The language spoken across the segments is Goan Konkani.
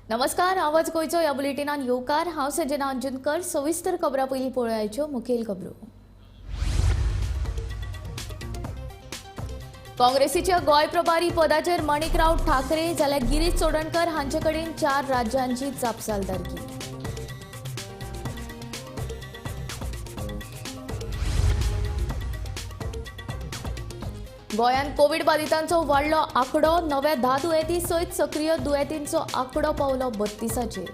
नमस्कार, आवाज गोंयचो ह्या बुलेटिनान येवकार. हांव संजना अंजुनकर. सविस्तर खबरां पयलीं पळोवयाच्यो मुखेल खबरो. काँग्रेसीच्या गोंय प्रभारी पदाचेर माणिकराव ठाकरे जाल्यार गिरीश चोडणकर हांचे कडेन 4 राज्यांची जापसालदारकी. गोंयांत कोवीड बादितांचो वाडलो आंकडो, नव्या 10 दुयेंती सयत सक्रीय दुयेंतींचो आंकडो पावलो 32चेर.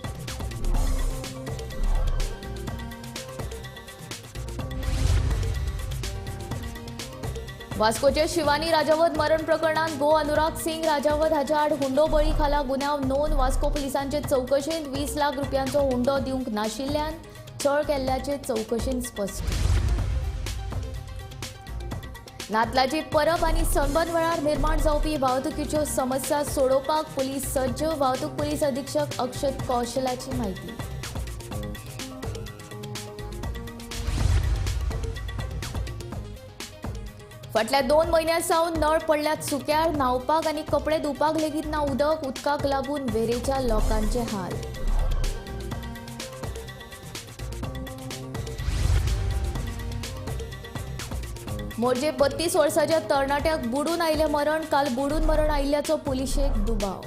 वास्कोचे शिवानी राजावत मरण प्रकरणात गो अनुराग सिंग राजावत हाच्या आड हुंडो बळी खाला गुन्यांव नोंद. वास्को पुलिसांचे चवकशेंत 20 लाख रुपयांचो हुंडो दिवंक नाशिल्ल्यान छळ केल्ल्याचे चवकशेंत स्पश्ट. नातलाची परब आनी सणबन वेळार निर्माण जावपी वाहतुकीच्यो समस्या सोडोवपाक पुलीस सज्ज. वाहतूक पुलीस अधीक्षक अक्षत कौशलाची म्हायती. फाटल्या 2 म्हयन्यां सावन नळ पडल्यात सुक्यार, न्हावपाक आनी कपडे धुवपाक लेगीत ना उदक. उदकाक लागून वेरेच्या लोकांचे हाल. मोरजे 32 वर्साच्या तरणाट्याक बुडून आयिल्लें मरण. काल बुडून मरण आयिल्ल्याचो पुलिशेक दुबाव.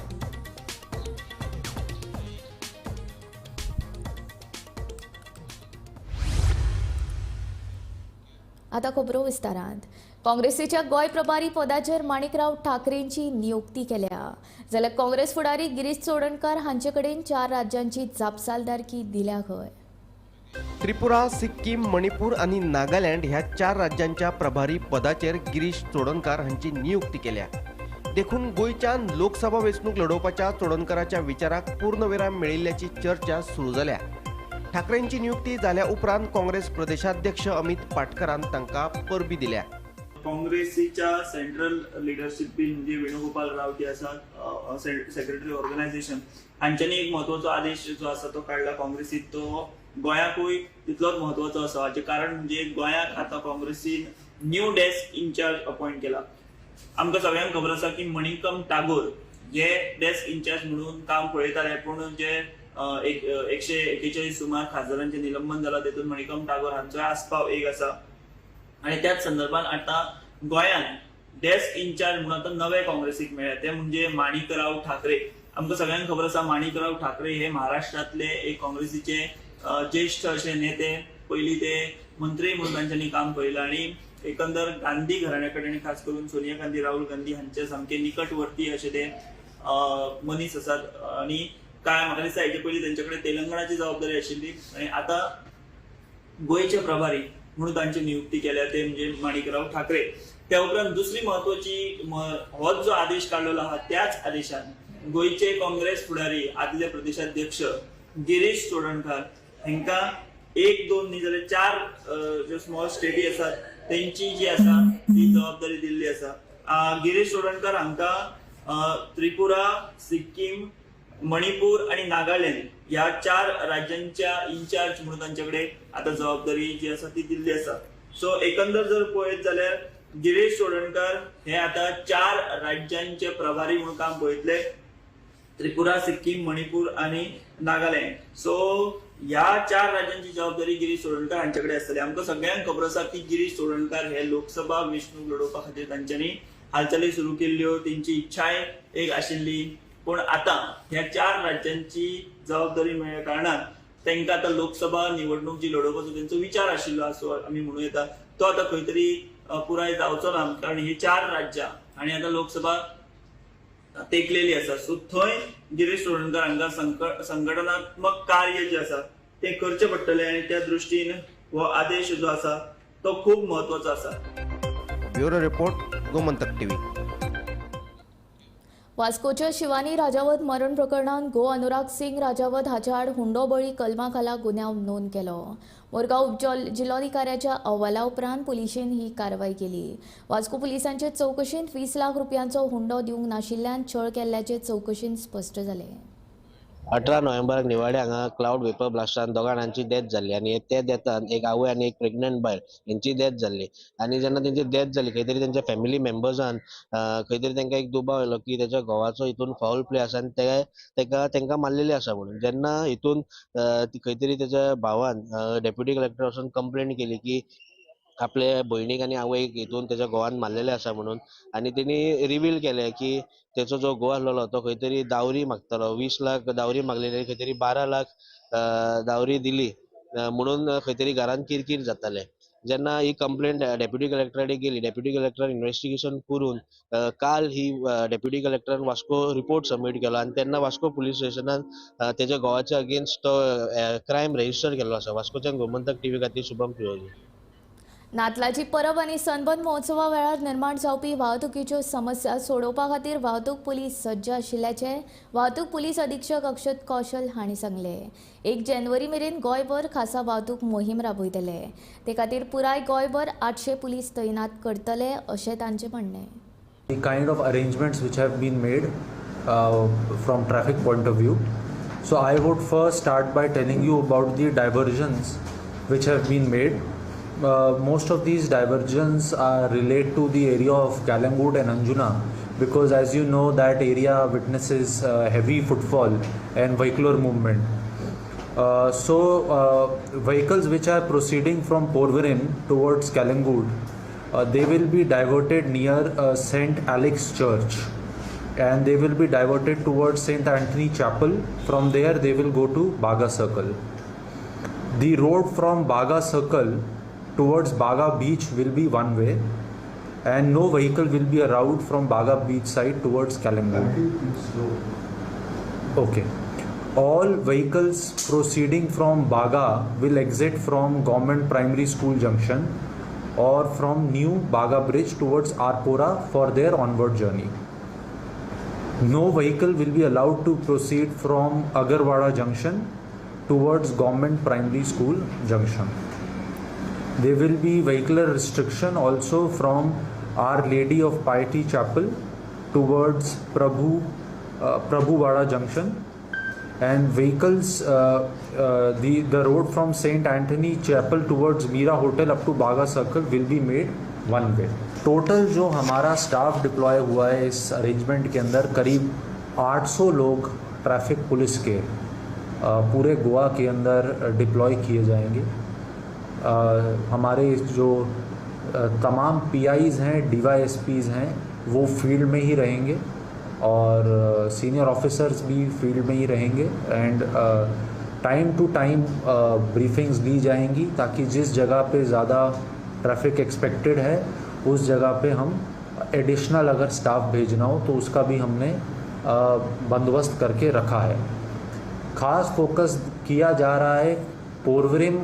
आतां खबरो विस्तारांत. काँग्रेसीच्या गोंय प्रभारी पदाचेर माणिकराव ठाकरेंची नियुक्ती केल्या जाल्यार काँग्रेस फुडारी गिरीश चोडणकर हांचे कडेन 4 राज्यांची जापसालदारकी दिल्या खंय. त्रिपुरा, सिक्कीम, मणिपूर आनी नागालँड ह्या 4 राज्यांच्या प्रभारी पदाचेर गिरीश चोडणकार हांची नियुक्ती केल्या. देखून गोंयच्यान लोकसभा वेंचणूक लढोवपाच्या चोडणकाराच्या विचाराक पूर्णविराम मेळिल्ल्याची चर्चा सुरू जाल्या. ठाकरेंची नियुक्ती जाल्या उपरांत काँग्रेस प्रदेशाध्यक्ष अमित पाटकरान तांकां परबी दिल्या. काँग्रेसीच्या सेंट्रल लिडरशिपीन म्हणजे वेणुगोपाल राव जे आसा सेक्रेटरी ऑर्गनायझेशन हांच्यांनी एक म्हत्वाचो आदेश जो आसा तो काडला. काँग्रेसीत तो गोंयाकूय तितलोच म्हत्वाचो आसा. हाचें कारण म्हणजे गोंयाक आतां काँग्रेसीन न्यू डेस्क इन्चार्ज अपॉयंट केला. आमकां सगळ्यांक खबर आसा की मणिकम टागोर हे डेस्क इन्चार्ज म्हणून काम पळयताले, पूण जे 141 सुमार खासदारांचें निलंबन जालां तेतून मणिकम टागोर हांचोय आस्पाव एक आसा. आनी त्याच संदर्भात आतां गोंयांत डेस्क इन्चार्ज म्हणून आतां नवे काँग्रेसीक मेळ्ळे ते म्हणजे माणिकराव ठाकरे. आमकां सगळ्यांक खबर आसा माणिकराव ठाकरे हे महाराष्ट्रांतले एक काँग्रेसीचे ज्येष्ठ अशे नेते. पयलीं ते मंत्री म्हणून तांच्यांनी काम पळयलां आनी एकंदर गांधी घराण्या कडेन खास करून सोनिया गांधी, राहुल गांधी हांचे सामके निकटवर्ती अशे ते मनीस आसात. आनी काय म्हाका दिसता हेचे पयलीं तेंचे कडेन तेलंगणाची जबाबदारी आशिल्ली आनी आतां गोंयचे प्रभारी म्हणून तांची नियुक्ती केल्या ते म्हणजे माणिकराव ठाकरे. त्या उपरांत दुसरी म्हत्वाची होच जो आदेश काडलेलो आहा त्याच आदेशान गोंयचे काँग्रेस फुडारी आदले प्रदेशाध्यक्ष गिरीश चोडणकार हांकां 1, 2 न्ही जाल्यार 4 ज्यो स्मॉल स्टेटी आसात तेंची जी आसा ती जबाबदारी दिल्ली आसा. गिरीश चोडणकार हांकां त्रिपुरा, सिक्कीम, मणिपूर आनी नागालँड ह्या 4 राज्यांच्या इन्चार्ज म्हणून तांचे कडेन आतां जबाबदारी जी आसा ती दिल्ली आसा. सो एकंदर जर पळयत जाल्यार गिरीश चोडणकार हे आतां 4 राज्यांचे प्रभारी म्हणून काम पळयतले, त्रिपुरा, सिक्कीम, मणिपूर आनी नागालँड. सो ह्या 4 राज्यांची जबाबदारी गिरीश चोडणकार हांचे कडेन आसतली. आमकां सगळ्यांक खबर आसा की गिरीश चोडणकार हे लोकसभा वेंचणूक लढोवपा खातीर तांच्यांनी हालचाली सुरू केल्ल्यो, तेंची इच्छाय एक आशिल्ली. पूण आतां ह्या 4 राज्यांची जबाबदारी मेळ्ळ्या कारणान तांकां आतां लोकसभा निवडणूक जी लढोवपाचो तेंचो विचार आशिल्लो असो आमी म्हणूं येता तो आतां खंय तरी पुराय जावचो ना, कारण ही 4 राज्यां आनी आतां लोकसभा तेंकलेली आसा. सो थंय गिरीश चोडणकार हांकां संघटनात्मक कार्य जें आसा तें करचें पडटलें आनी त्या दृश्टीन हो आदेश जो आसा तो खूब म्हत्वाचो आसा. Bureau report, Gomantak TV. वास्कोच्या Shivani Rajawat मरण प्रकरणात गो अनुराग सिंग राजावत हाच्या आड हुंडो बळी कलमा खाला गुन्यांव नोंद केलो. मोरगांव जिल्लोधिकाऱ्याच्या अहवाला उपरांत पुलिशेन ही कारवाय केली. वास्को पुलिसांचे चवकशेंत 20 लाख रुपयांचो हुंडो दिवंक नाशिल्ल्यान छळ केल्ल्याचे चवकशेंत स्पश्ट जालें. 18 नोव्हेंबराक निवाडे हांगा क्लाउड वेपर ब्लास्टान 2 जाणांची डेथ जाल्ली आनी त्या डेथान एक आवय आनी एक प्रेग्नंट बायल हेंची डेथ जाल्ली. आनी जेन्ना तेंची डेथ जाली खंय तरी तेंच्या फॅमिली मेंबर्सान खंय तरी तेंकां एक दुबाव येयलो की तेच्या घोवाचो हितून फावल प्ले आसा आनी तेका तेंकां मारलेली आसा म्हणून. जेन्ना हितून खंय तरी तेच्या भावान डेप्युटी कलेक्टर वचून कंप्लेन केली की आपले भयणीक आनी आवयक हितून तेच्या घोवान मारलेले आसा म्हणून. आनी तेणी रिवील केलें की तेचो जो घोव आसलेलो तो खंय तरी दावरी मागतालो, 20 लाख दावरी मागलेली, खंय तरी 12 लाख दावरी दिली म्हणून खंय तरी घरान किरकीर जाताले. जेन्ना ही कंप्लेंट डेप्युटी कलेक्टरा कडेन गेली, डेप्युटी कलेक्टरान इन्वेस्टिगेशन करून काल ही डेप्युटी कलेक्टरान वास्को रिपोर्ट सबमीट केलो आनी तेन्ना वास्को पुलीस स्टेशनान तेच्या घोवाच्या अगेन्स्ट तो क्रायम रजिस्टर केल्लो आसा. वास्कोच्यान गोमंतक टीव्ही खातीर शुभम फिरोजी. नातलाची परब आनी सनबर्न महोत्सवा वेळार निर्माण जावपी वाहतुकीच्यो समस्या सोडोवपा खातीर वाहतूक पुलीस सज्ज आशिल्ल्याचें वाहतूक पुलीस अधीक्षक अक्षत कौशल हांणी सांगलें. 1 जानेवारी मेरेन गोंयभर खासा वाहतूक मोहीम राबयतले. ते खातीर पुराय गोंयभर 800 पुलीस तैनात करतले अशें तांचें म्हणणें. The kind of arrangements which have been made from traffic point of view. So I would first start by telling you about the diversions which have been made. Most of these diversions are relate to the area of Calangute and Anjuna, because as you know that area witnesses heavy footfall and vehicular movement. So vehicles which are proceeding from Porvorim towards Calangute, they will be diverted near St. Alex Church, and they will be diverted towards St. Anthony Chapel. From there they will go to Baga Circle. The road from Baga Circle towards Baga Beach will be one way, and no vehicle will be allowed from Baga Beach side towards Calangute. Okay. All vehicles proceeding from Baga will exit from Government Primary School Junction or from New Baga Bridge towards Arpora for their onward journey. No vehicle will be allowed to proceed from Agarwada Junction towards Government Primary School Junction. There will be vehicular restriction also from Our Lady of Piety Chapel towards Prabhuwada Junction, and vehicles the road from St. Anthony Chapel towards Meera Hotel up to Baga Circle will be made one way. Total जो हमारा स्टाफ डिप्लॉय हुआ है इस अरेंजमेंट के अंदर करीब 800 लोग ट्रैफिक पुलिस के पूरे गोवा के अंदर डिप्लॉय किए जाएंगे. हमारे जो तमाम PIs हैं, DYSPs हैं, वो फील्ड में ही रहेंगे और सीनियर ऑफिसर्स भी फील्ड में ही रहेंगे, and time to time briefings ली जाएंगी ताकि जिस जगह पे ज़्यादा ट्रैफिक एक्सपेक्टेड है उस जगह पे हम एडिशनल अगर स्टाफ भेजना हो तो उसका भी हमने बंदोबस्त करके रखा है. ख़ास फोकस किया जा रहा है पोरवरिम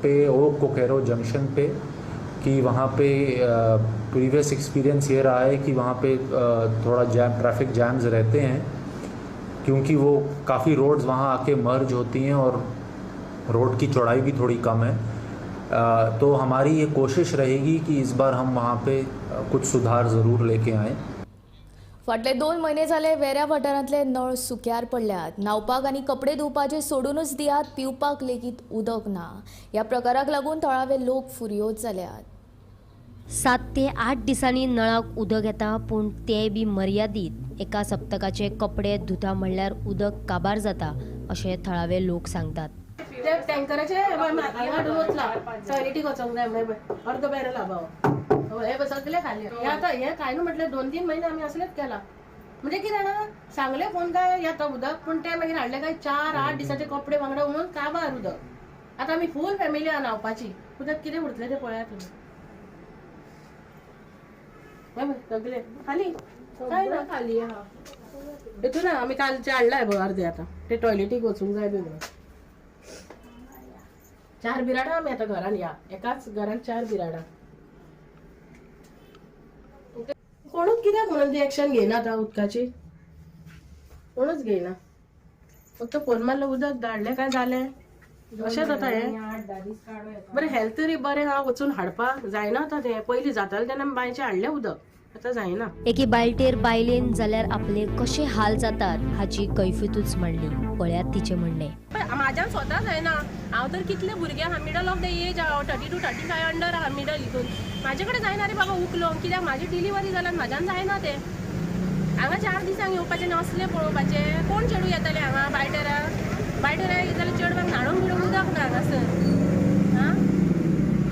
पे ओ कोकेरो जंक्शन पे, कि वहाँ पे प्रीवियस एक्सपीरियंस ये रहा है कि वहाँ पे थोड़ा जैम, ट्रैफिक जैम्स रहते हैं, क्योंकि वो काफ़ी रोड्स वहाँ आके मर्ज होती हैं और रोड की चौड़ाई भी थोड़ी कम है. तो हमारी ये कोशिश रहेगी कि इस बार हम वहाँ पे कुछ सुधार ज़रूर लेके आएँ. फाटले 2 म्हयने जाले वेऱ्या वाठारांतले नळ सुक्यार पडल्यात. न्हावपाक आनी कपडे धुवपाचे सोडूनच दियात, पिवपाक लेगीत उदक ना. ह्या प्रकाराक लागून थळावे लोक फुर्योज जाल्यात. 7 ते 8 दिसांनी नळाक उदक येता, पूण तें बी मर्यादीत. एका सप्तकाचे कपडे धुता म्हणल्यार उदक काबार जाता अशें थळावे लोक सांगतात. टँकराचे हाडून वतला टॉयलेटीक वचोंक जाय म्हणून अर्द बॅरल आभाव हे सगळे खाली. हे आतां हें कांय न्हू म्हटल्यार 2-3 म्हयने आमी असलेच केला. म्हणजे कितें जाणा, सांगले फोन काय येता उदक, पूण ते मागीर हाडले काय 4-8 दिसाचे कपडे वांगडा म्हणून काबार उदक. आतां आमी फूल फॅमिली आहा न्हावपाची, उदक कितें उरतलें तें पळयात तुमी. सगळे खाली काय ना खाली आहा हेतून आमी कालचे हाडलाय अर्दे, आतां ते टॉयलेटीक वचूंक जाय बी म्हणून. 4 बिराडां आमी आतां घरान, ह्या एकाच घरान 4 बिराडां. कोणूच कित्याक म्हणून ती एक्शन घेयना आतां उदकाची, कोणूच घेयना. फक्त फोन मारलो उदक धाडलें काय जालें, अशें जाता हें. बरें हेल्थ तरी बरें आहा, वचून हाडपाक जायना आतां तें. पयलीं जातालें तेन्ना आमी बांयचें हाडलें उदक. आतां जायना. एके बाळटेर बायलेन जाल्यार आपले कशे हाल जातात हाची कैफियतूच मांडली. पळयात तिचें म्हणणें. म्हाज्यान स्वता जायना. हांव तर कितले भुरगे आहा, मिडल ऑफ the age हांव, 32 35 अंडर आहा मिडल हितून. म्हाजे कडेन जायना रे बाबा उखलोंक, कित्याक म्हाजी डिलिव्हरी जाल्यार म्हाज्यान जायना तें. हांगा 4 दिसांक येवपाचें आनी असलें पळोवपाचें. कोण चेडूं येतलें हांगा बायटेराक? बायटेराक येतलें चेडवाक न्हाणोवंक बिणोवंक उदक ना हांगासर. आं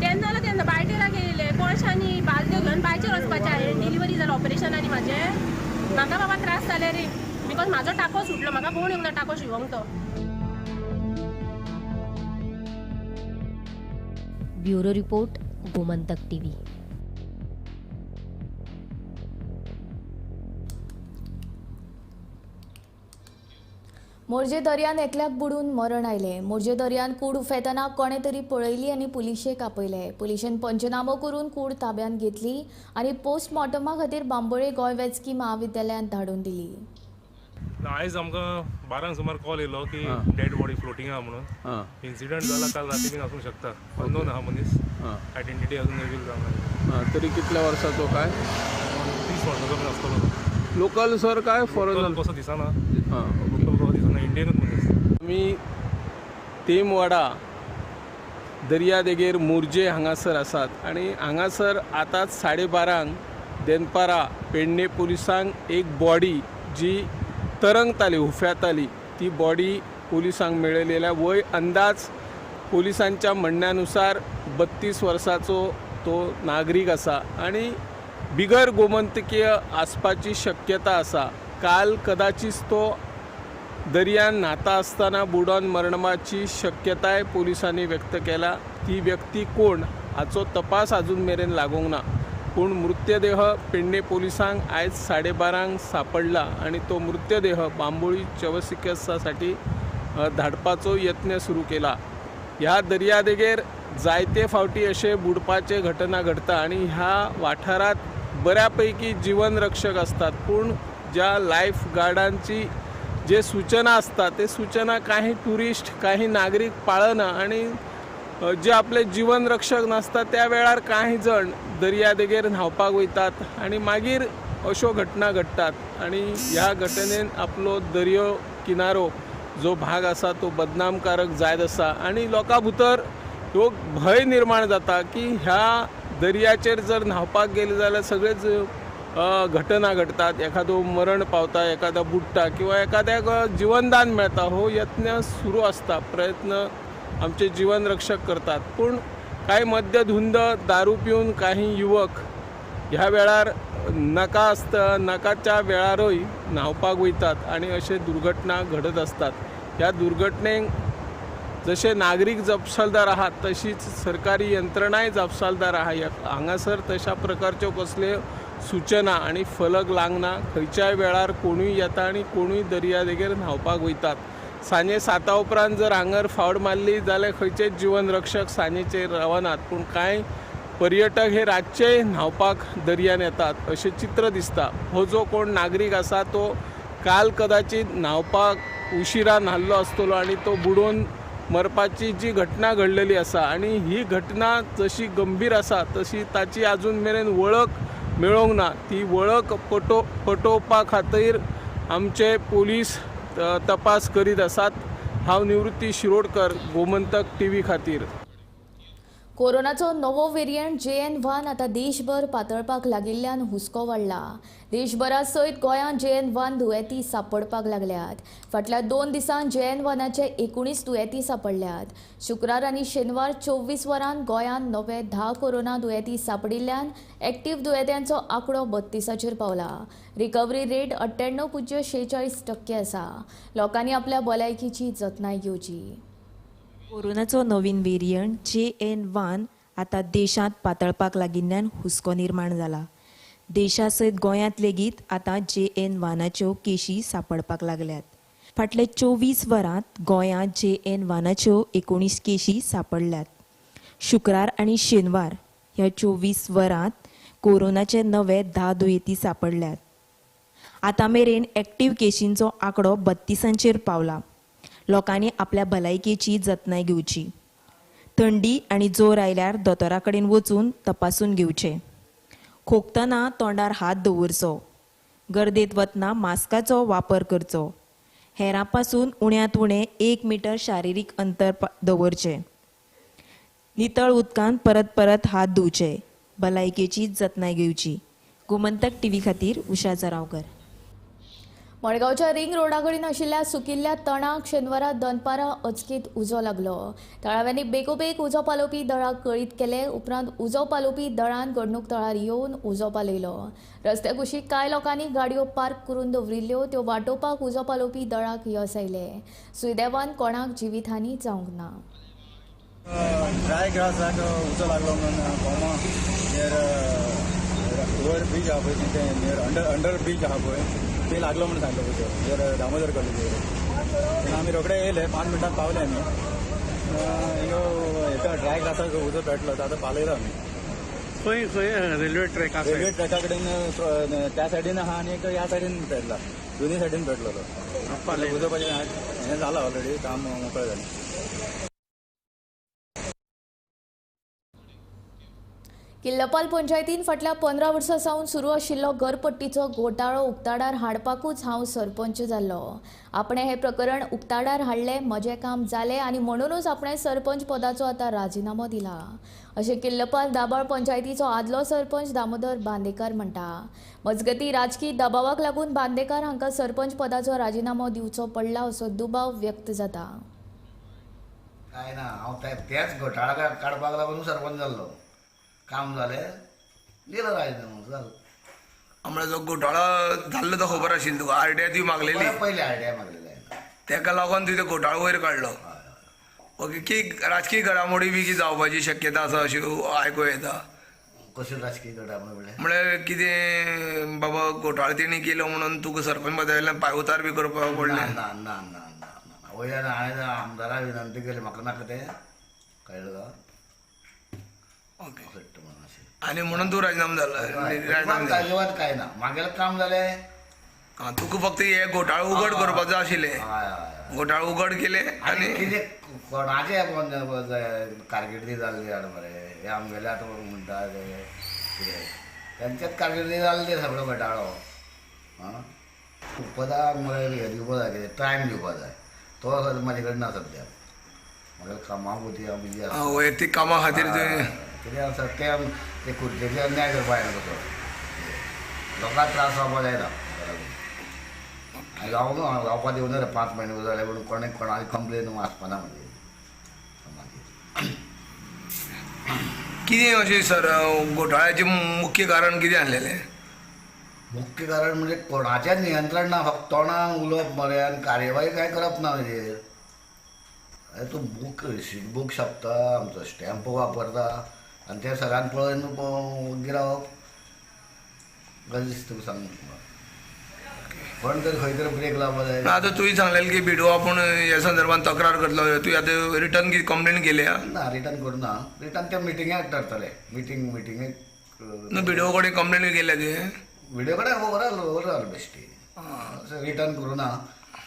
तेन्ना जाल्यार तेन्ना बायटेराक येयले कोळशांनी बालद्यो घेवन बायचेर वचपाचें. हांवें डिलिव्हरी जाल्या ऑपरेशन आनी म्हाजें म्हाका बाबा त्रास जाले रे, because म्हाजो टाको सुटलो, म्हाका कोण येवंक ना टाको शिवोंक तो. Bureau report, Gomantak TV. Morjim दर्यान एकल्याक बुडून मरण आयलें. मोरजे दर्यान कूड उफेतना कोणें तरी पळयली आनी पुलिशेक आपयले. पुलिशेन पंचनामो करून कूड ताब्यांत घेतली आनी पोस्टमॉर्टमा खातीर बांबोळे गोंय वैजकी महाविद्यालयांत धाडून दिली. आयज आमकां 12 सुमार कॉल येयलो की डेड बॉडी फ्लोटींग आहा म्हणून. इन्सिडंट जाला काल राती बीन आसूंक शकता. अननोन आहा मनीस, आयडेंटिटी अजून रिवील जावंक ना. तरी कितल्या वर्साचो काय? 30 वर्साचो बीन आसतलो. लोकल सर काय फॉरेनर? कसो दिसना, लोकल कसो दिसना, इंडियनूच मनीस. आमी तेमवाडा दर्यादेगेर मोरजे हांगासर आसात आनी हांगासर आतांच 12:30 देनपारा पेडणे पुलिसांक एक बॉडी जी तरंगताली, हुफ्याताली, ती बॉडी पुलिसांक मेळिल्ल्या. वय अंदाज पुलिसांच्या म्हणण्यानुसार 32 वर्साचो तो नागरीक आसा आनी बिगर गोमंतकीय आसपाची शक्यता आसा. काल कदाचित तो दर्यान न्हाता आसतना बुडोन मरणाची शक्यताय पुलिसांनी व्यक्त केला. ती व्यक्ती कोण हाचो तपास अजून मेरेन लागूंक ना, पूण मृतदेह पेडणे पोलिसांक आयज 12:30 सापडला आनी तो मृतदेह बांबोळी शवचिकित्सासाठी धाडपाचो यत्न सुरू केला. ह्या दर्यादेगेर जायते फावटी अशे बुडपाचे घटना घडटा आनी ह्या वाठारांत बऱ्यापैकी जीवनरक्षक आसतात, पूण ज्या लायफ गार्डांची जे सूचना आसता ते सूचना काही टुरिस्ट काही नागरीक पाळना आनी जे आपले जीवनरक्षक नासता त्या वेळार कांय जण दर्यादेगेर न्हांवपाक वयतात आनी मागीर अश्यो घटना घडटात आनी ह्या घटनेन आपलो दर्यो किनारो जो भाग आसा तो बदनामकारक जायत आसा आनी लोकां भितर हो भंय निर्माण जाता की ह्या दर्याचेर जर न्हांवपाक गेले जाल्यार सगळेच घटना घडटात, एखादो मरण पावता, एखादो बुडटा किंवा एखाद्याक जिवनदान मेळटा. हो यत्न सुरू आसता, प्रयत्न आमचे जीवनरक्षक करतात, पूण कांय मद्यधुंद दारू पिवन काही युवक ह्या वेळार नाका आसता नाकाच्या वेळारूय न्हांवपाक वयतात आनी अशे दुर्घटना घडत आसतात. ह्या दुर्घटनेक जशे नागरीक जापसालदार आहात तशीच सरकारी यंत्रणाय जापसालदार आहा. हांगासर तशा प्रकारच्यो कसल्यो सूचना आनी फलक लागना. खंयच्याय वेळार कोणूय येता आनी कोणूय दर्यादेगेर न्हांवपाक वयतात. सांजे 7 उपरांत जर हांगर फावट मारली जाल्यार खंयचेच जीवनरक्षक सांजेचेर रावनात, पूण कांय पर्यटक हे रातचे न्हांवपाक दर्यान येतात अशें चित्र दिसता. हो जो कोण नागरीक आसा तो काल कदाचित न्हांवपाक उशिरा न्हाल्लो आसतलो आनी तो बुडोवन मरपाची जी घटना घडलेली आसा आनी ही घटना जशी गंभीर आसा तशी ताची आजून मेरेन वळख मेळोंक ना. ती वळख पटोवपा खातीर आमचे पोलीस तपास करीत आसात. हांव निवृत्ती शिरोडकर, गोमंतक टीव्ही खातीर. कोरोनाचो नवो वेरियंट JN.1 आतां देशभर पातळपाक लागिल्ल्यान हुस्को वाडला. देशभरा सयत गोंयांत JN.1 दुयेंती सापडपाक लागल्यात. फाटल्या 2 दिसांत JN.1चे 19 दुयेंती सापडल्यात. शुक्रार आनी शेनवार 24 वरांत गोंयांत नवे 10 कोरोना दुयेंती सापडिल्ल्यान एक्टिव्ह दुयेंत्यांचो आंकडो 32चेर पावला. रिकव्हरी रेट 98.46% आसा. लोकांनी आपल्या भलायकीची जतनाय घेवची. कोरोनाचो नवीन वेरियंट JN.1 आतां देशांत पातळपाक लागिल्ल्यान हुस्को निर्माण जाला. देशा सयत गोंयांत लेगीत आतां JN.1च्यो केशी सापडपाक लागल्यात. फाटले 24 वरांत गोंयांत JN.1च्यो 19 केशी सापडल्यात. शुक्रार आनी शेनवार ह्या 24 वरांत कोरोनाचे नवे 10 दुयेंती सापडल्यात. आतां मेरेन एक्टिव्ह केशींचो आंकडो 32चेर पावला. लोकांनी आपल्या भलायकेची जतनाय घेवची. थंडी आनी जोर आयल्यार दोतोरा कडेन वचून तपासून घेवचें. खोकतना तोंडार हात दवरचो, गर्देत वतना मास्काचो वापर करचो, हेरां पासून उण्यांत उणें 1 मीटर शारिरीक अंतर दवरचें, नितळ उदकान परत परत हात धुवचे, भलायकेची जतनाय घेवची. गोमंतक टीव्ही खातीर उषा जरावकर. मडगांवच्या रिंग रोडा कडेन आशिल्ल्या सुकिल्ल्या तणाक शेनवारा दनपारां अचकीत उजो लागलो. थळाव्यांनी बेगोबेग उजो पालोवपी दळाक कळीत केले उपरांत उजो पालोवपी दळान घडणूक थळार येवन उजो पालयलो. रस्त्या कुशीक कांय लोकांनी गाडयो पार्क करून दवरिल्ल्यो त्यो वाटोवपाक उजो पालोवपी दळाक यस आयलें. सुदैवान कोणाक जिवीतहानी जावंक ना. ड्राय ग्रासाक उजो लागलो म्हणून कोमा नियर ओवर ब्रीज आहा पळय, तें नियर अंडर ब्रीज आहा पळय ते लागलो म्हणून सांगलो उजो नियर दामोदर कॉलेजीर. तेन्ना आमी रोखडे येयले, 5 मिनटान पावले आमी. हेका ड्राय ग्रासाक उजो पेटलो तो आतां पालयलो आमी. खंय खंय रेल्वे ट्रॅक आसा, रेल्वे ट्रॅका कडेन त्या सायडीन आहा आनी एक ह्या सायडीन पेटला, दोनी सायडीन पेटलो तो. उजो हें जाला ऑलरेडी, काम मोकळें जालें. किल्लपाल पंचायतीन फाटल्या 15 वर्सां सावन सुरू आशिल्लो घरपट्टीचो घोटाळो उक्ताडार हाडपाकूच हांव सरपंच जाल्लो. आपणें हें प्रकरण उक्ताडार हाडलें, म्हजें काम जालें आनी म्हणूनच आपणें सरपंच पदाचो आतां राजिनामो दिला अशें किल्लपाल दाबाळ पंचायतीचो आदलो सरपंच दामोदर बांदेकार म्हणटा. मजगतीं राजकी दबावाक लागून बांदेकार हांकां सरपंच पदाचो राजिनामो दिवचो पडला असो दुबाव व्यक्त जाता. काय ना, हांव त्याच घोटाळा काडपाक लागून सरपंच जाल्लो. काम जालें, दिलो राजिनामो जालो. म्हळ्यार जो घोटाळो जाल्लो तो खबर आशिल्लो तुका? आरडीआय तुवें मागलेली? पयलीं आरडीआय मागलेली, तेका लागून तुवें घोटाळो वयर काडलो. ओके, की राजकीय घडामोडी बी जावपाची शक्यता आसा अशी आयकूं येता? कश्यो राजकीय घडामोडी म्हळ्यार कितें बाबा घोटाळो तेणी केलो म्हणून तुका सरपंच पदा वयल्यान पांय उतार बी करपाक पडलें? ना ना ना ना ना, वयल्यान हांवें आमदारा विनंती केली, म्हाका नाका तें, कळ्ळें तुका? ओके, आनी म्हणून तूं राजिनामो जालो? अजिबात काय ना, म्हागेलें काम जालें. तुका फक्त हे घोटाळो उगड करपाचो आशिल्लें, घोटाळो उगड केले आनी कितें कोणाचें कारकिर्दी जाल्ली हाड मरे, हे आमगेले आतां म्हणटा ते कितें तेंचेच कारकिर्दी जाल्ली सगळो घोटाळो. आं, पदाक मरे हें दिवपा जाय, कितें टायम दिवपा जाय, तो सद्या म्हाजे कडेन ना सद्या. म्हागेल्या कामां पुरती हांव बिजी आसा. वैयक्तीक कामां खातीर तुवें कितें आसा तें ते खुर्चेचेर अन्याय करपा जायना, तसो लोकांक त्रास जावपा जायना. जावं जावपा दिवना रे, 5 म्हयने जाले म्हणून कोणें कोणाली कंप्लेन आसपाना म्हणजे. कितें अशें सर घोटाळ्याचें मुख्य कारण कितें आसलेलें? मुख्य कारण म्हणजे कोणाचें नियंत्रण ना, फक्त तोंडान उलोवप मरे आनी कार्यवाही कांय करप ना. म्हणजे तूं बूक रिसीट बूक छापता, आमचो स्टॅम्प वापरता आनी ते सगळ्यांक पळोवन वग्गी रावप गरज दिसता तुका सांग. कोण तरी खंय तरी ब्रेक लावपा जाय. आतां तुवें सांगलेलें की बिडो आपूण ह्या संदर्भात तक्रार करतलो, तुवें आतां रिटर्न कितें कंप्लेन केल्या? ना, रिटर्न करुना, रिटर्न त्या मिटिंगेक ठरतलें. मिटिंगेक ना बिडो कडेन कंप्लेन केल्या तुवें? विडियो कडेन ओवरऑल बेश्टी रिटर्न करुना.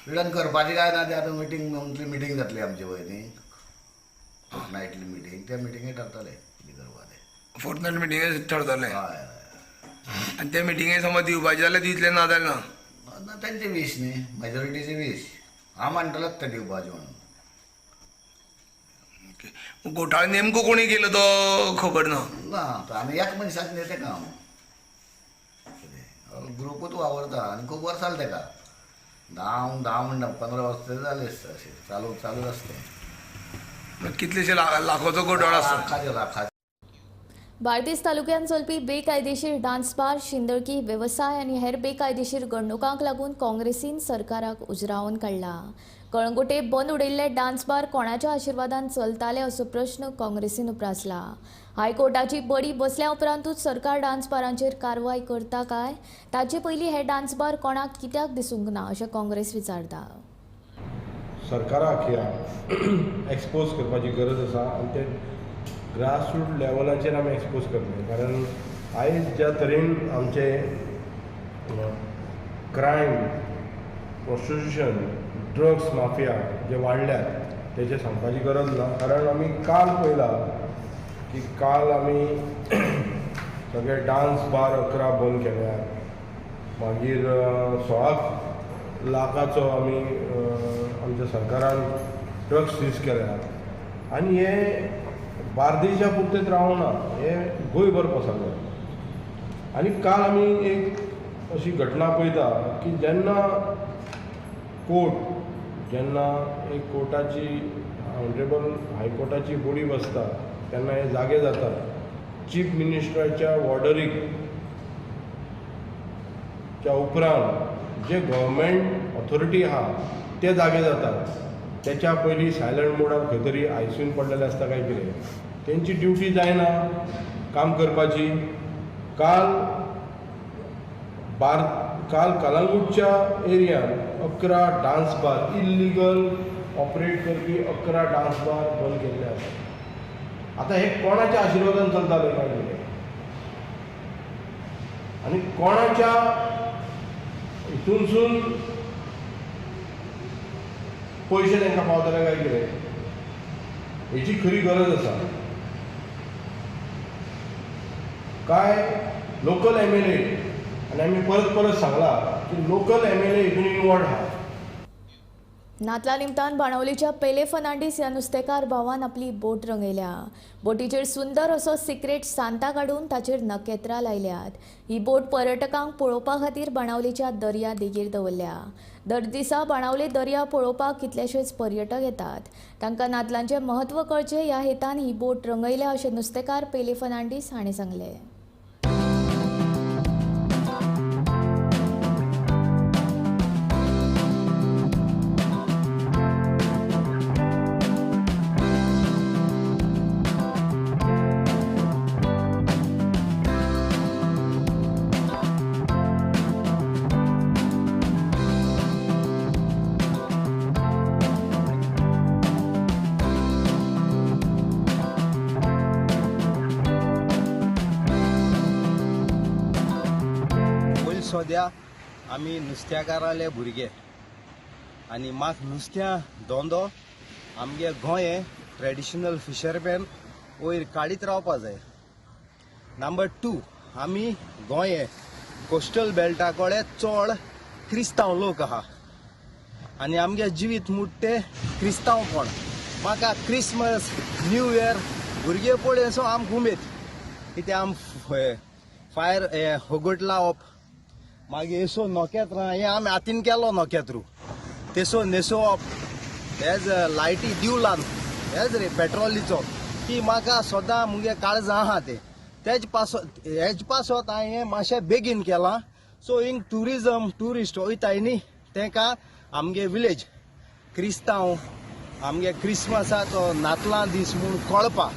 रिटर्न करपाचें काय ना तें आतां मिटींग मंथली मिटींग जातली आमची पळय न्ही, फोर्टनायटली मिटींग, त्या मिटिंगेक ठरतलें कितें करपा तें. फोर्टनायट मिटिंगेक ठरतलें. हय. आनी त्या मिटिंगेक समज दिवपाचें जाल्यार दितलें, ना जाल्यार ना? ना, तेंचे वीश न्ही, मेजॉरिटीचे वीश. हांव मानतलोच तें दिवपाचें म्हणून. घोटाळो नेमको कोणी केलो तो खबर ना? ना, तो आनी एक मनशाक न्ही तें काम, ग्रुपूच वावरता आनी खूब वर्सां जालीं तेका, 10 म्हणटा 15 वर्सां जाली अशें चालू चालू आसता. कितलेशे लाखाचो घोटाळो आसा? लाखाचे लाखाचे. बार्देस तालुक्यांत चलपी बेकायदेशीर डान्स बार, शिंदळकी वेवसाय आनी हेर बेकायदेशीर घडणुकांक लागून काँग्रेसीन सरकाराक उजरावन काडला. कळंगुटे बंद उडयल्ले डान्स बार कोणाच्या आशिर्वादान चलताले असो प्रश्न काँग्रेसीन उप्रासला. हायकोर्टाची बडी बसल्या उपरांतूच सरकार डान्स बारांचेर कारवाय करता काय ताचे पयलीं हे डान्स बार कोणाक कित्याक दिसूंक ना अशें काँग्रेस विचारता. सरकाराक ह्या एक्सपोज करपाची गरज आसा आनी ते ग्रासरूट लेवलाचेर आमी एक्सपोज करतले, कारण आयज ज्या तरेन आमचे क्रायम, प्रोस्टिट्युशन, ड्रग्स माफिया जे वाडल्यात तेजें सांगपाची गरज ना. कारण आमी काल पळयला की काल आमी सगळे डान्स बार 11 बंद केल्यात. मागीर 16 लाखाचो आमी आमच्या सरकारान ड्रग्स सीज केल्यात आनी हे बार्देशा पुरतेच रावना, हे गोंयभर पसरले. आनी काल आमी एक अशी घटना पळयता की जेन्ना कोर्ट, जेन्ना एक कोर्टाची ऑनरेबल हायकोर्टाची बोडी बसता तेन्ना हे जागे जातात. चीफ मिनिस्टराच्या ऑर्डरीक च्या उपरांत जे गव्हर्मेंट ऑथॉरिटी आहा ते जागे जातात. तेच्या पयलीं सायलंट मोडार खंय तरी आयसीयून पडलेले आसता काय कितें, तेंची ड्युटी जायना काम करपाची. काल काल कलांगूटच्या एरियान 11 डान्स बार इल्लिगल ऑपरेट करपी 11 डान्स बार बंद केल्ले आसात. आतां हे कोणाच्या आशिर्वादान चलताले काय कितें आनी कोणाच्या हितूनसून पयशे तांकां पावतले काय कितें, हेची खरी गरज आसा. काय लोकल MLA, आनी आमी परत परत सांगला की लोकल MLA हितून इनवॉल्ड आहा. नातला निमतान बाणावलीच्या पेले फर्नांडीस ह्या नुस्तेकार भावान आपली बोट रंगयल्या. बोटीचेर सुंदर असो सिक्रेट सांता काडून ताचेर नखेत्रां लायल्यात. ही बोट पर्यटकांक पळोवपा खातीर बाणावलीच्या दर्या देगेर दवरल्या. दर दिसा बाणावली दर्या पळोवपाक कितलेशेच पर्यटक येतात. तांकां नातलांचें म्हत्व कळचें ह्या हेतान ही बोट रंगयल्या अशें नुस्तेकार पेले फर्नांडीस हांणी सांगलें. सद्या आमी नुस्त्याकाराले भुरगे आनी म्हाका नुस्त्या धंदो आमगे गोंय ट्रेडिशनल फिशरमॅन वयर काडीत रावपा जाय. नंबर 2, आमी गोंय कोस्टल बेल्टा कडेन चड क्रिस्तांव लोक आहा आनी आमगे जिवीत मुट्टे क्रिस्तांवपण. म्हाका क्रिसमस न्यू इयर भुरगे पळय सो आमकां उमेद कित्याक आम फायर होगट लावप, मागीर येसो नखेत्रां हें आमी हातीन केलो नखेत्रू तेसो न्हेसोवप, हेज लायटी दिवलान हेज रे पेट्रोलीचो की म्हाका सदां मुगे काळजां आहा तें तेज पासत हेज पासत हांवें मातशें बेगीन केलां. सो हिंग ट्युरिजम ट्युरिस्ट वयताय न्ही तेंकां आमगे विलेज क्रिस्तांव आमगे क्रिसमसाचो नातलां दीस म्हूण कळपा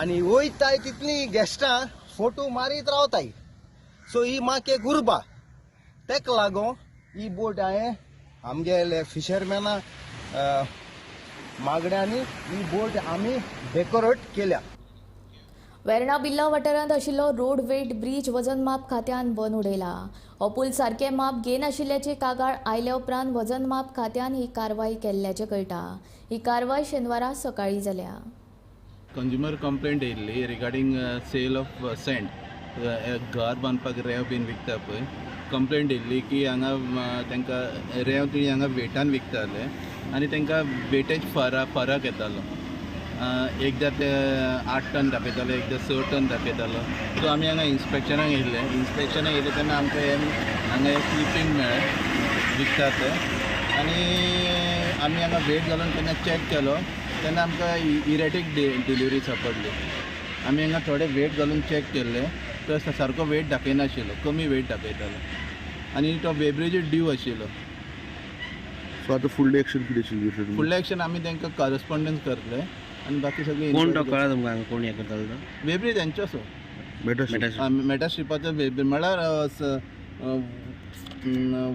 आनी वयताय तितलीं गेस्टां फोटो मारीत रावताय. सो ही म्हाका एक उर्बा, तेका लागून ही बोट हांवें आमगेले फिशरमॅना मागण्यांनी ही बोट आमी डेकोरेट केल्या. वेर्णा बिल्ला वाठारांत आशिल्लो रोड वेट ब्रीज वजन माप खात्यान बंद उडयला. हो पूल सारकें माप घेनाशिल्ल्याची कागाळ आयल्या उपरांत वजन माप खात्यान ही कारवाय केल्ल्याचें कळटा. ही कारवाय शेनवारा सकाळीं जाल्या. कंज्युमर कंप्लेंट येयल्ली रिगार्डींग सेल ऑफ सँड, घर बांदपाक रेंव बीन विकता पळय, कंप्लेंट येयल्ली की हांगा तांकां रेंव ती हांगा वेटान विकताले आनी तांकां वेटेज फरक येतालो. एकदां ते 8 टन दाखयताले, एकदां 6 टन दाखयतालो. सो आमी हांगा इन्स्पेक्शनाक येयल्ले. इन्स्पेक्शनाक येयले तेन्ना आमकां हें हांगा एक क्लिपींग मेळ्ळें विकता ते आनी आमी हांगा वेट घालून तेन्ना चॅक केलो तेन्ना आमकां इरेटीक डिलिवरी सापडली. आमी हांगा थोडे वेट घालून चॅक केल्ले तो सारको वेट दाखयनाशिल्लो, कमी वेट दाखयतालो आनी तो वेब्रेज ड्यू आशिल्लो. सो आतां फुडलें एक्शन कितें आशिल्लें? फुडलें एक्शन आमी तांकां करस्पोंडन्स करतले आनी बाकी सगळें. कोण तो कळ्ळा तुमकां कोण हें करतालो तो? वेब्रेज हेंचो असो मेटास्ट्रिपाचो वेब्रेज म्हळ्यार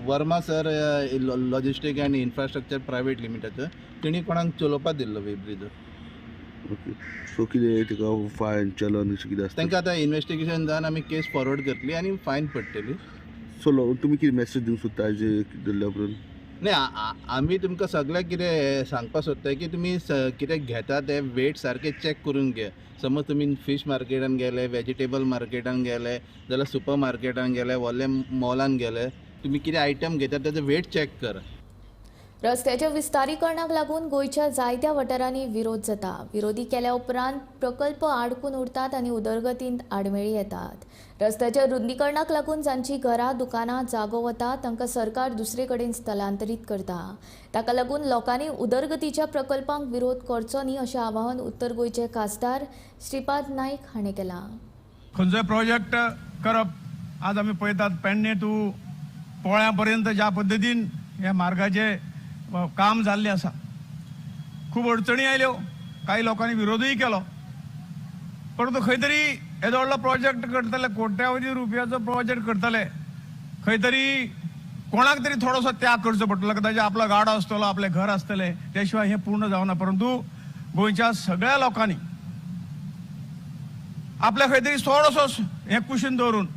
Verma sir logistic and infrastructure private limited तेणी कोणाक चलोवपाक दिल्लो वेब्रेज. ओके, सो कितें ताका फायन चलन अशें कितें आसता? तांकां आतां इन्वेस्टिगेशन जावन आमी केस फॉरवर्ड करतली आनी फायन पडटली. सो तुमी कितें मॅसेज दिवंक सोदता हाजे दिल्ल्या उपरांत? न्ही, आमी तुमकां सगळ्याक कितें सांगपाक सोदता की तुमी कितें घेता तें वेट सारकें चॅक करून घे. समज तुमी फीश मार्केटान गेले, वेजिटेबल मार्केटान गेले, जाल्यार सुपर मार्केटान गेले, व्हडले मॉलान गेले, तुमी कितें आयटम घेता तेजो वेट चॅक कर. रस्त्याच्या विस्तारीकरणाक लागून गोंयच्या जायत्या वाठारांनी विरोध जाता. विरोधी केल्या उपरांत प्रकल्प आडकून उरतात आनी उदरगतींत आडमेळी येतात. रस्त्याच्या रुंदीकरणाक लागून जांची घरां, दुकानां, जागो वता तांकां सरकार दुसरे कडेन स्थलांतरीत करता. ताका लागून लोकांनी उदरगतीच्या प्रकल्पांक विरोध करचो न्ही अशें आवाहन उत्तर गोंयचे खासदार श्रीपाद नायक हाणें केलां. खंयचोय प्रोजेक्ट करप आज आमी पळयतात पेडणे टू पोळ्या पर्यंत ज्या पद्दतीन ह्या मार्गाचे काम जाल्लें आसा, खूब अडचणी आयल्यो, काही लोकांनी विरोधूय केलो, परंतु खंय तरी येदो व्हडलो प्रोजेक्ट करतले, कोट्यावधी रुपयाचो प्रोजेक्ट करतले, खंय तरी कोणाक तरी थोडोसो त्याग करचो पडटलो, कदाचित आपलो गाडो आसतलो, आपलें घर आसतलें, त्या शिवाय हें पूर्ण जावना. परंतु गोंयच्या सगळ्या लोकांनी आपल्या खंय तरी थोडोसो हें कुशीन दवरून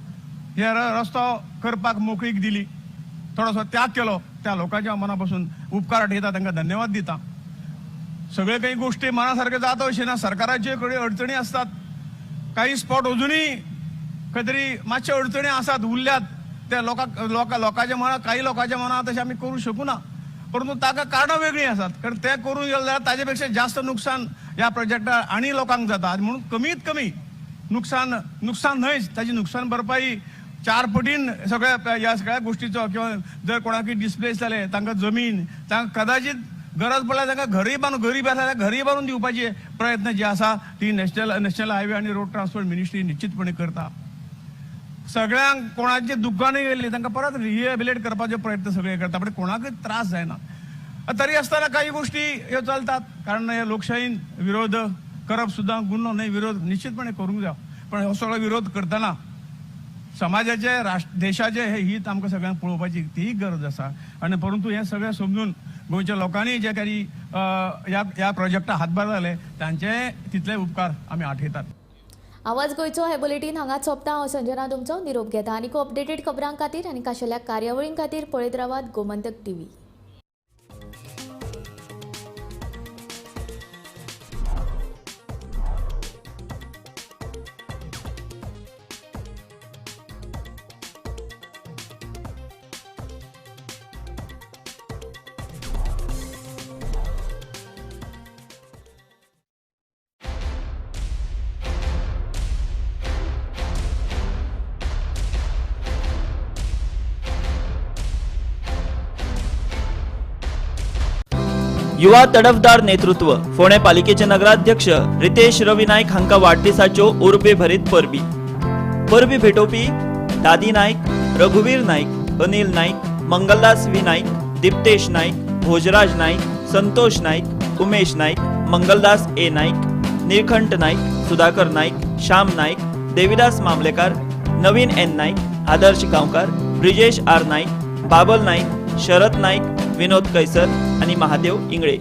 हे रस्तो करपाक मोकळीक दिली, थोडोसो त्याग केलो, त्या लोकांच्या मना पासून उपकार आठयता, तांकां धन्यवाद दिता. सगळे काही गोष्टी मनासारखे जाता अशें ना, सरकाराचे कडेन अडचणी आसतात, काही स्पॉट अजुनूय खंय तरी मातशे अडचणी आसात, उरल्यात, त्या लोकांच्या मनात, काही लोकांच्या मनात तशें आमी करूंक शकूना, परंतु ताका कारणां वेगळीं आसात, कारण तें करूंक गेलें जाल्यार ताजे पेक्षा जास्त नुकसान ह्या प्रोजेक्टार आनी लोकांक जाता. म्हणून कमीत कमी नुकसान, नुकसान न्हयच, ताजी नुकसान भरपाई 4 पटीन सगळ्या ह्या सगळ्या गोष्टीचो, किंवा जर कोणाकय डिस्प्लेस जाले तांकां जमीन, तांकां कदाचित गरज पडल्यार तांकां घरूय बांदून, गरीब आसा जाल्यार घरूय बांदून दिवपाचे प्रयत्न जे आसा ती नॅशनल हायवे आनी रोड ट्रान्सपोर्ट मिनिस्ट्री निश्चितपणे करता. सगळ्यांक कोणाची दुकानां गेल्ली तांकां परत रिहेबिलेट करपाचे प्रयत्न सगळे करता, पण कोणाकय त्रास जायना. तरी आसतना काही गोष्टी ह्यो चलतात, कारण हे लोकशाहीन विरोध करप सुद्दां गुन्हो न्हय, विरोध निश्चितपणे करूंक जाय, पण हो सगळो विरोध करतना समाजाचे, देशाचे हे हित आमकां सगळ्यांक पळोवपाची तीय गरज आसा. आनी परंतु हें सगळें समजून गोंयच्या लोकांनी जे काही ह्या प्रोजेक्टाक हातभार जाले तांचे तितले उपकार आमी आठयतात. आवाज गोंयचो हे बुलेटीन हांगाच सोंपता. हांव संजना तुमचो निरोप घेता. आनी अपडेटेड खबरां खातीर आनी खाशेल्या कार्यावळीं खातीर पळयत रावात गोमंतक टीव्ही. युवा तडफदार नेतृत्व फोंडें पालिकेचे नगराध्यक्ष रितेश रवी नायक हांकां वाडदिसाच्यो उर्बे भरीत परबी. परबी भेटोवपी दादी नायक, रघुवीर Naik, Anil Naik, Mangaldas V Naik, Diptesh Naik, Bhojraj Naik, Santosh Naik, Umesh Naik, Mangaldas A Naik, Nilkanth Naik, Sudhakar Naik, Shyam Naik, Devidas Mamlekar, Naveen N Naik, Adarsh Gaonkar, Brijesh R Naik, Babal Naik, Sharad Naik, Vinod Kaisar आनी महादेव इंगळे.